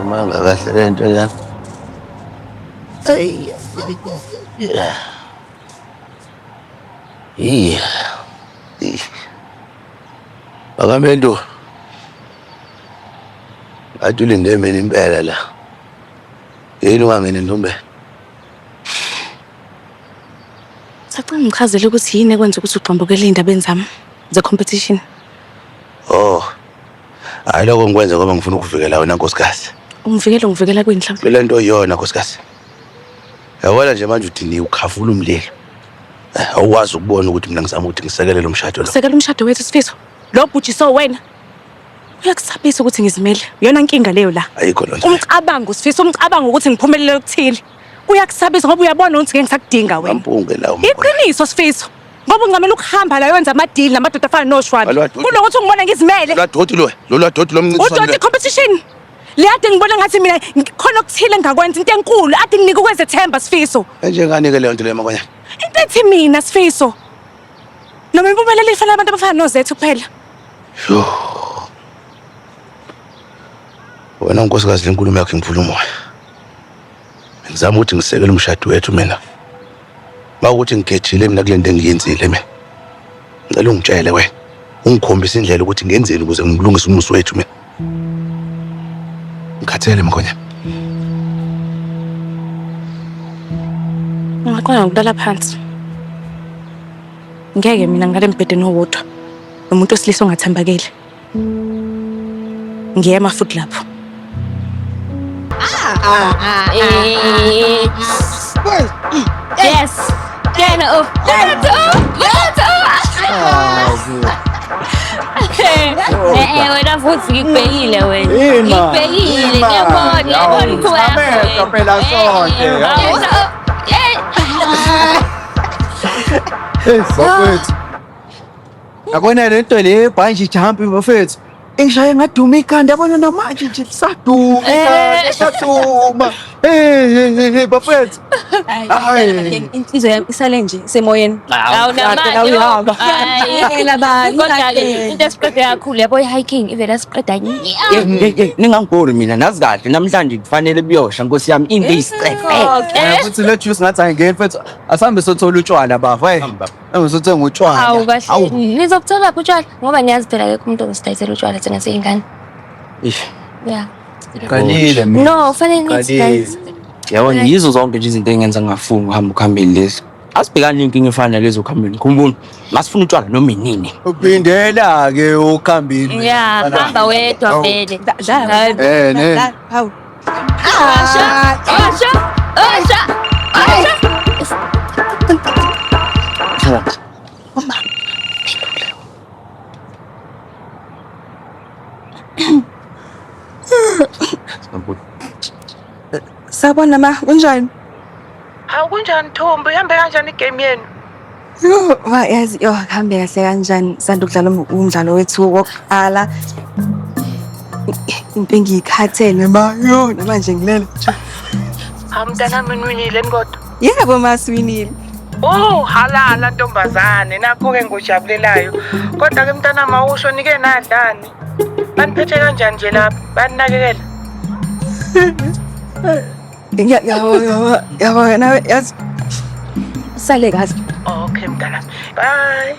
Ayimanga kahle le nto lana. Ayi. Iya. Bakamentu. Ngathi ulinde mina impela la. Yini ungangeni ntombe? Sacela ngichazele ukuthi yini ekwenza ukuthi ugxambukele ey'ndabeni zami ze-competition. Oh. Hayi lokho ngikwenza ngoba ngifuna ukuvikela wena nkosikazi. Ungivikela ungivikela kwini mhlawumbe? Le nto iyona nkosikazi. Yabona nje manje udiniwe ukhafula umlilo. Awukwazi ukubona ukuthi mina ngizama ukuthi ngisekele lo mshado lo. Sekela umshado wethu Sifiso. Lo bhujiso wena. Uyakusabisa ukuthi ngizimele. Iyona nkinga leyo la. Ayikho loo nto. Umcabango Sifiso, umcabango ukuthi ngiphumelele okuthile. Uyakusabisa ngoba uyabona ukuthi ngeke ngisakudinga wena. Ampunge lawo. Iqiniso Sifiso. Ngoba ungamele ukuhamba la yonza amadili namadoda afana noshwabi. Alwadoti. Kunokuthi ungibona ngizimele. Lwadoti lo, lo lwadoti lomncintiswano. Udoti competition. Le ade ngibona ngathi mina khona okuthile engakwenza into enkulu ade nginika ukwezethemba Sifiso. Enjengani ke leyo nto leyo makwanyana? Into ethi mina Sifiso. Noma impumelelo ifanele abantu abafana nozethu kuphela. Sho. Wena nkosikazi lenkulumo yakho ingivula umoya. Ngizama ukuthi ngisekele umshado wethu mina. Mawukuthi ngigejile mina kule nto engiyenzile mina. Ngicela ungitshele wena. Ungikhombise indlela ukuthi ngenzeni ukuze ngilungise umuzi wethu mina. Ngikhathele mkhonyana. Ungaqala ngokulala phansi. Ngeke mina ngilale embhedeni owodwa nomuntu wesilisa ongathembakele. Ngiyema futhi lapho. Yes. Get off. Get off. Get off. Eh wena futhi ngikubhekile wena. Ngikubhekile ngiyabona ngiyabona imikhuba yakho. Amehlo phela sonke. Hey bafethu. Yabona le nto le bungee jump bafethu. Ingishaye ngaduma ikhanda yabona namanje nje lisaduma ikhanda lisaduma. Hey hey hey, hey bafethu. Hayi. Inhliziyo yami isale nje isemoyeni. Awu namanje. Uyahamba. Hayi. Bani. Kodwa-ke into esiqede kakhulu yabo i-hiking ivele asiqeda nya. Hey, hey, hey, ningangibhori mina nazi kahle namhlanje kufanele kuyosha nkosi yami into eyisicefe. Okay. Futhi le juice ngathi ayingeni mfethu. Asambe sothola utshwala bafo. Hey. Asambe sothenga utshwala. Awu kahle. Nizobuthola phi utshwala? Ngoba niyazi phela akekho umuntu ongisidayisela utshwala thina siyingane. Eish, Yeah. Qalile mina. No, kufanele nithi Qalile. guys. Yabona yizo zonke nje izinto engenza ngingafuni ukuhamba ukuhambeni lezi. Asibhekani nenkinga efana nalezo kuhambeni. Khumbula, masifuna utshwala noma inini. Uphindela ke ukhambini. Yeah, hamba wedwa vele. Dlala. Eh ne. Hawu. Asha, Asha, Asha, Asha. Sabona ma, kunjani? Hawu kunjani Thombi, ihambe kanjani igame yenu? Yo, ma yazi yo kuhambe kahle kanjani sanda ukudlala umdlalo wethu wokuqala. Into engiyikhathele ma, yo namanje ngilele. Hawu mntanami niwinile kodwa. Yebo ma siwinile. Oh, halala ntombazane, nakho-ke ngikujabulelayo. Kodwa-ke mntanami awusho nike nadlani? Baniphethe kanjani nje lapha? Baninakekela? Yabo yabo yabo nawe yazi. Sale kahle. Okay mntanami. Bye.